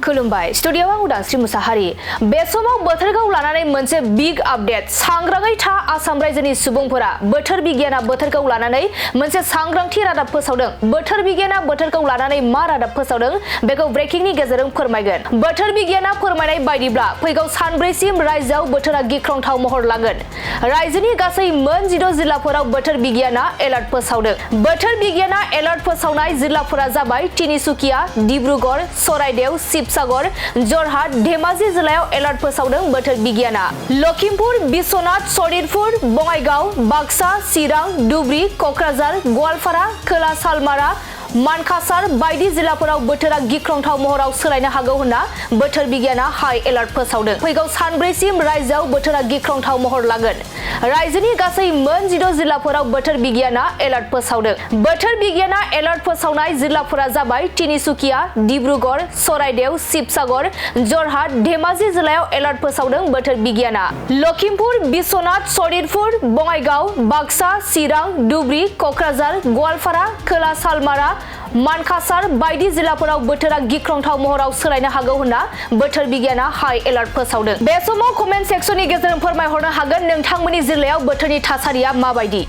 खुलुमबाय स्टुडियोआव आं उदांस्रि मुसाहारि बे समाव बोथोरखौ लानानै मोनसे बिग आपडेट सांग्राङै था आसाम रायजोनि सुबुंफोरा बोथोर बिगियाना बोथोरखौ लानानै मोनसे सांग्रांथि रादाब फोसावदों बोथोर बिगियाना बोथोरखौ लानानै मा रादाब फोसावदों बेखौ ब्रेकिंनि गेजेरजों फोरमायगोन बोथोर बिगियाना फोरमायनाय बायदिब्ला फैगौ सानब्रैसिम रायजोआव बोथोरा गिख्रंथाव महर लागोन रायजोनि गासै मोन 16 जिल्लाफोराव बोथोर बिगियाना एलार्ट फोसावदों बोथोर बिगियाना एलार्ट फोसावनाय जिल्लाफोरा जाबाय तिनिसुकिया डिब्रुगड़ चराइदेव शिबसागर जरहाट धेमाजि जिल्लायाव एलार्ट फोसावदों बोथोर बिगियाना लखिमपुर बिश्वनाथ सनितपुर बङाइगाव बाक्सा चिरां धुबरी कक्राझार गवालपारा खोला सालमारा मानकासार बायदि जिल्लाफोराव बोथोरा गिख्रंथाव महराव सोलायनो हागौ होनना बोथोर बिगियाना हाई एलार्ट फोसावदों फैगौ सानब्रैसिम रायजोआव बोथोरा गिख्रंथाव महर लागोन रायजोनि गासै मोन 16 जिल्लाफोराव बोथोर बिगियाना एलार्ट फोसावदों बोथोर बिगियाना एलार्ट फोसावनाय जिल्लाफोरा जाबाय तिनिसुकिया डिब्रुगड़ चराइदेव शिबसागर जरहाट धेमाजि जिल्लायाव एलार्ट फोसावदों बोथोर बिगियाना लखिमपुर बिश्वनाथ सनितपुर बङाइगाव बाक्सा चिरां धुबरी कक्राझार गवालपारा खोला सालमारा मानकासार बायदि जिल्लाफोराव बोथोरा गिख्रंथाव महराव सोलायनो हागौ होनना बोथोर बिगियाना हाई एलार्ट फोसावदों बे समाव कमेन्ट सेक्सननि गेजेरजों फोरमायहरनो हागोन नोंथांमोननि जिल्लायाव बोथोरनि थासारिया माबायदि।